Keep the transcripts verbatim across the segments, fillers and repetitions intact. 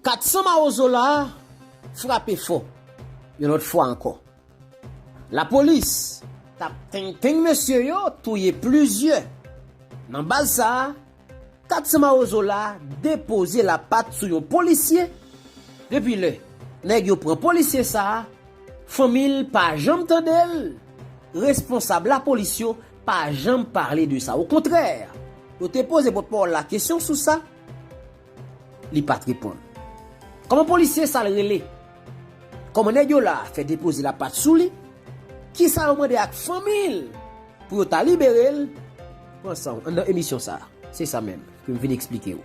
Kat san mawozo la frape fò, yon lòt fwa ankò. Lapolis t ap tengteng mesye yo, touye plizyè. Nan baz sa a, kat san mawozo la depoze lapat sou yon polisye. Depi lè nèg yo pran polisye sa a, fanmi l pa janm tande l. Responsab lapolis yo pa janm pale de sa. Okontrè, yo te poze pòtpawòl la kesyon sou sa, li pa t reponn. Kòman polisye sa l rele? Kòman nèg yo la fè depoze lapat sou li? Kisa yo mande ak fanmi l pou yo ta libere l? Pran sa w anndan emisyon sa a. Se sa menm ke m vin eksplike w.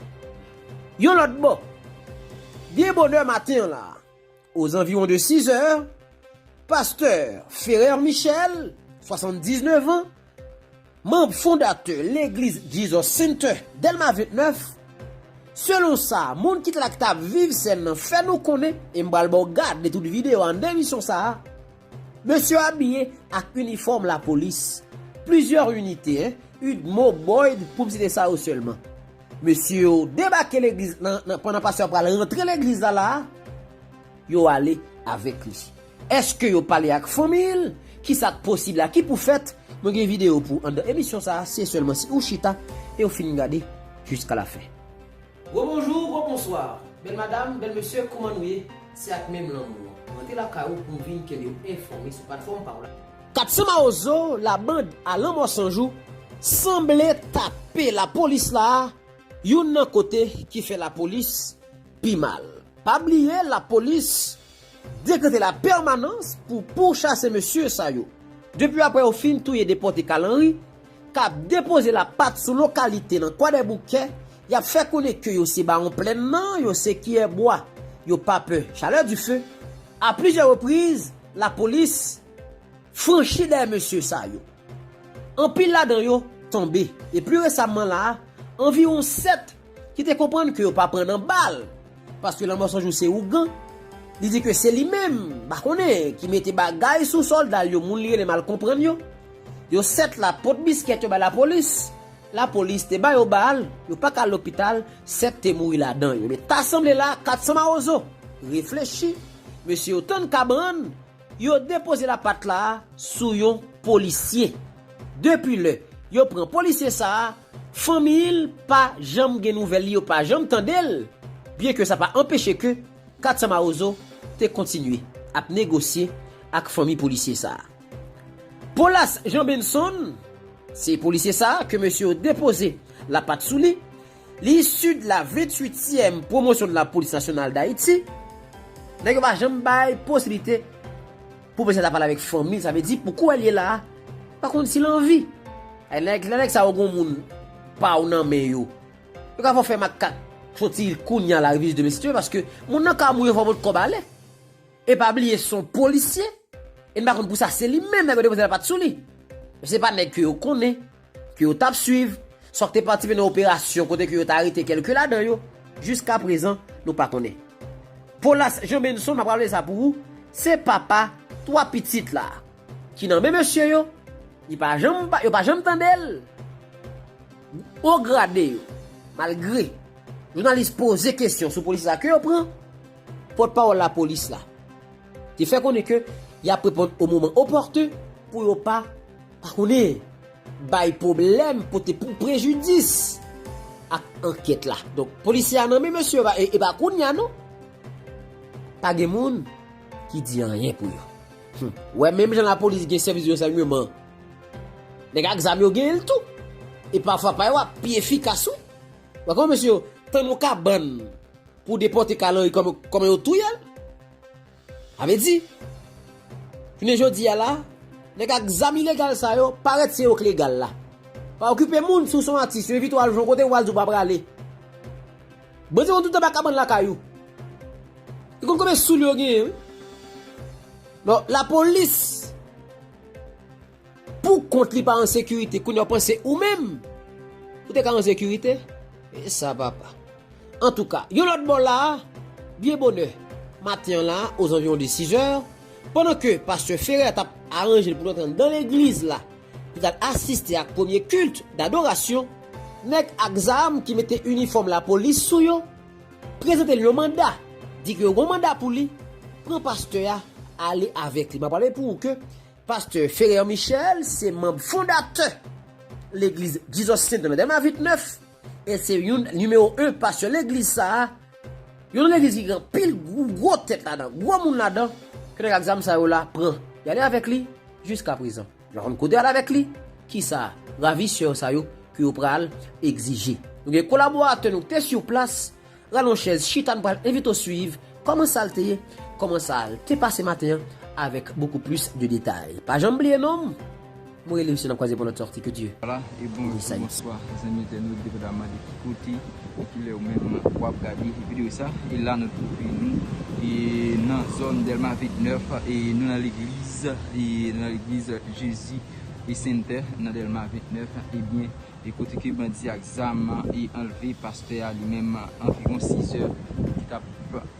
Yon lòt bò, byen bonè maten an la, aux environs de six heures, pastè Ferrer Michel, swasanndiznèf an, manm fondatè legliz Jesus Center Dèlma vennèf, selon sa moun ki t la ki t ap viv sèn nan fè nou konnen, e m pral ba w gade tout videyo a anndan emisyon sa a, mesye yo abiye ak inifòm lapolis, plizyè inite, en, UDMO, Boyd, pou m site sa yo sèlman. Mesye yo debake legliz nan, nan, pandan pastè a pral rantre legliz la la a, yo ale avèk li. Èske yo pale ak fanmi l? Kisa k posib la? Ki pou fèt? Mwen gen videyo pou anndan emisyon sa a, se sèlman si ou chita e ou fin gade jiska lafen. Gwo bonjou, gwo bonswa. Bèl madanm, bèl mesye, kòman nou ye? Se ak menm lanmou an. Rantre lakay ou pou m vin kenbe w enfòme sou platfòm pa w la. Kat san mawozo, labann a Lanmò San Jou, sanble tape lapolis la a, youn nan kote ki fè lapolis pi mal. Pa bliye, lapolis dekrete lapèmanans pou pouchase mesye sa yo. Depi apre yo fin touye depòte Kalanri, k ap depoze lapat sou lokalite nan Kwadèboukè, y ap fè konnen ke yo se bawon plèn nan, yo se kiyè bwa, yo pa pè chalè dife. A plizyè repriz, lapolis franchi dèyè mesye sa yo. Anpil ladan yo tonbe, e pli resaman la a, anviwon sèt ki te konprann ke yo pa pran nan bal, paske Lanmò San Jou se ougan, li di ke se li menm, pa konnen, ki mete bagay sou sòlda l yo, moun li rele m al konprann yo. Yo sèt la pot biskèt yo bay lapolis. Lapolis te ba yo bal, yo pa ka al lopital, sèt te mouri ladan yo. Men ta sanble la, kat san mawozo reflechi, mesye yo tann kabann, yo depoze lapat la a sou yon polisye. Depi lè yo pran polisye sa a, fanmi l pa janm gen nouvèl li, yo pa janm tande l, byen ke sa pa anpeche ke kat san mawozo te kontinye ap negosye ak fanmi polisye sa a. Polas Jean Benson, se polisye sa a ke mesye yo depoze lapat sou li. Li isi de la venntuityèm pwomosyon de la polis nasyonal d Ayiti. Nèg yo pa janm bay posiblite pou mesye sa pale avèk fanmi l, sa vle di pou kounye l ye la a, pa konn si l anvi. Ay, nèg, lè nèg sa yo gon moun pa w nan men yo, yo ka fè w fè makak soti kounye a la, reviz de mesye, paske moun nan ka mouri, fò w pot kòb ale. E pa bliye, se yon polisye. E n pa konn pou sa se li menm nèg yo depoze lapat sou li. Se pa nèg ke yo konnen, ke yo t ap swiv, swa k te patisipe nan operasyon kote ke yo t arete kèlke ladan yo. Jiska prezan, nou pa konnen. Polas Jean Benson, m ap raple sa pou ou, se papa twa pitit la ki nan men mesye yo, li pa janm, yo pa janm tande l. O grade yo, malgre jounalis poze kesyon sou polisye sa ke yo pran, pòtpawòl lapolis la te fè konnen ke y ap reponn o moman opòten pou yo pa, pa konnen, bay pwoblèm, pote pou prejidis ak ankèt la. Donk, polisye a nan men mesye yo, e, e pa kounye a non. Pa gen moun ki di anyen pou yo. Hmm. Ou wè, menm jan lapolis gen sèvis de ransèyman, nèg ak zam yo genyen l tou. E pafwa, pa yo ap pi efikas, wi. Ou wè kòman mesye yo tann yon kabann pou depòte Kalanri kòman, kòman yo touye l? Sa vle di, jounen jodi a la, nèg ak zam ilegal sa yo parèt se yo k legal la. Pa okipe moun, si w se yon atis, yo envite w al jwe yon kote, w al di w pa prale. Bandi konn toutan ba kabann lakay ou. Li konn konbyen soulye yo genyen, wi. Bon, lapolis, pou kont li pa an sekirite, kounye a w panse ou menm, ou te ka an sekirite? E sa, papa. Antouka, yon lòt bò la a, byen bonè maten an la a, aux environs de six heures, pandan ke pastè Ferrer t ap aranje l pou l antre anndan legliz la, pou l t al asiste ak premye kilt dadorasyon, nèg ak zam ki mete inifòm lapolis sou yo, prezante l yon manda Di ke yo gon manda pou li, pran pastè a, ale avèk li. M ap pale pou ou ke pastè Ferrer Michel se manm fondatè legliz Jesus Center nan Dèlma vennèf, e se youn nimewo en pastè legliz sa a, youn legliz ki gen anpil gwo, gwo tèt ladan, gwo moun ladan, ke nèg ak zam sa yo la pran. Y ale avèk li jiska prezan. Yo konn kote al avèk li, kisa ravisè sa yo ke yo pral egzije. Nou gen kolaboratè nou ki te sou plas, rale yon chèz, chita, nou pral envite w swiv kòman sa l te ye, kòman sa l te pase maten an, avèk beaucoup plus de détails. Pa janm bliye non m, mwen rele misye, n ap kwaze pou lòt sòti, ke Dye Vwala, e bonjou, bonswa, zanmi entènot, depandaman de ki kote e ki lè ou menm w ap gade videyo sa. E la nou twouve nou e nan zòn Dèlma vennèf, e nou nan legliz, e nou nan legliz Jezi e Sentè nan Dèlma vennèf, ebyen, e kote ke bandi ak zam e anlve pastè a li menm anviwon sizè, ki t ap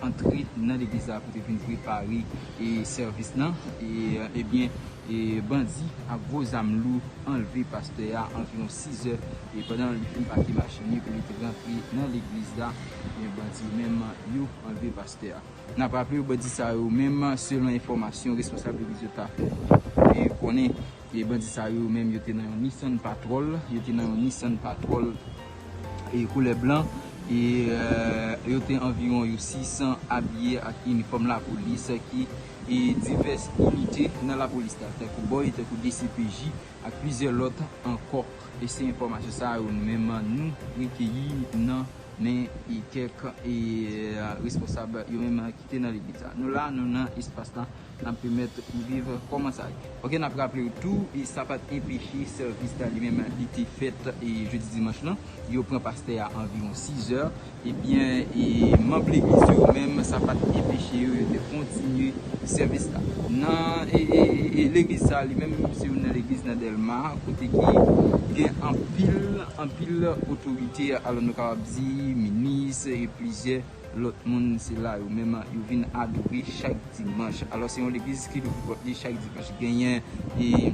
antre nan legliz la pou te vin prepare e sèvis lan. E, ebyen, e bandi ak gwo zam lou anlve pastè a anviwon sizè, e pandan li fin pake machin li pou li te rantre nan legliz la, ebyen, bandi yo menm yo anlve pastè a. N ap raple w, bandi sa yo menm, selon enfòmasyon responsab legliz yo ta fè e konnen, e bandi sa yo menm, yo te nan yon Nissan Patrol, yo te nan yon Nissan Patrol e koulè blan, e, e yo te anviwon yo sis abiye ak inifòm lapolis ki e divès inite nan lapolis la, tankou bòy, tankou D C P J ak plizyè lòt ankò. E se enfòmasyon sa yo nou menm nou rekeyi nan men e kèk e responsab yo menm ki te nan legliz la. Nou la, nou nan espas la, n ap pèmèt ou viv kòman sa ye. Oke, n ap raple w tou, e sa pa t enpeche sèvis la li menm li te fèt e jodi dimanch lan. Yo pran pastè a anviwon sizè. Ebyen, e manm legliz yo menm, sa pa t enpeche yo, yo te kontinye sèvis la. Nan e, e, e, e legliz sa li menm, se youn nan legliz nan Dèlma, kote ki gen anpil, anpil otorite, alò nou kapab di minis e plizyè lòt moun, se la yo menm yo vin adore chak dimanch. Alò, se yon legliz ki louvri pòt li chak dimanch. Genyen e,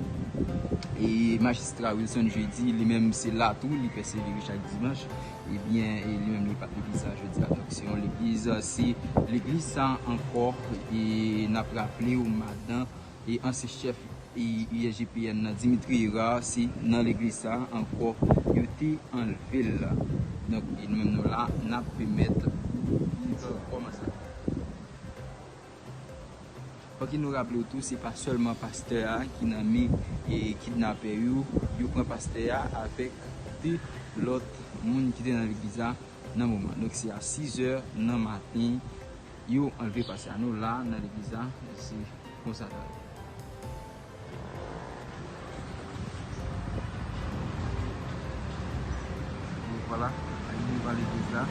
e majistra Wilson Jeudi, li menm se la tou, li pèsevere chak dimanch. Ebyen, e li menm li pa t legliz sa jodi a. Donk, se yon legliz, se legliz sa ankò, e n ap raple w, madan e ansyen chèf e U S G P N nan, Dimitri Hérard, se nan legliz sa ankò yo te anlve l la. Donk, e nou menm nou la, n ap pèmèt ou viv kòman sa. Fòk nou raple w tou, se pa sèlman pastè a ki nan men e kidnapè yo. Yo pran pastè a avèk de lòt moun ki te nan legliz la nan moman. Donk, se a sizè nan maten, yo anlve pastè a. Nou la nan legliz la, se konsa sa ye. Donk, vwala, nou devan legliz la.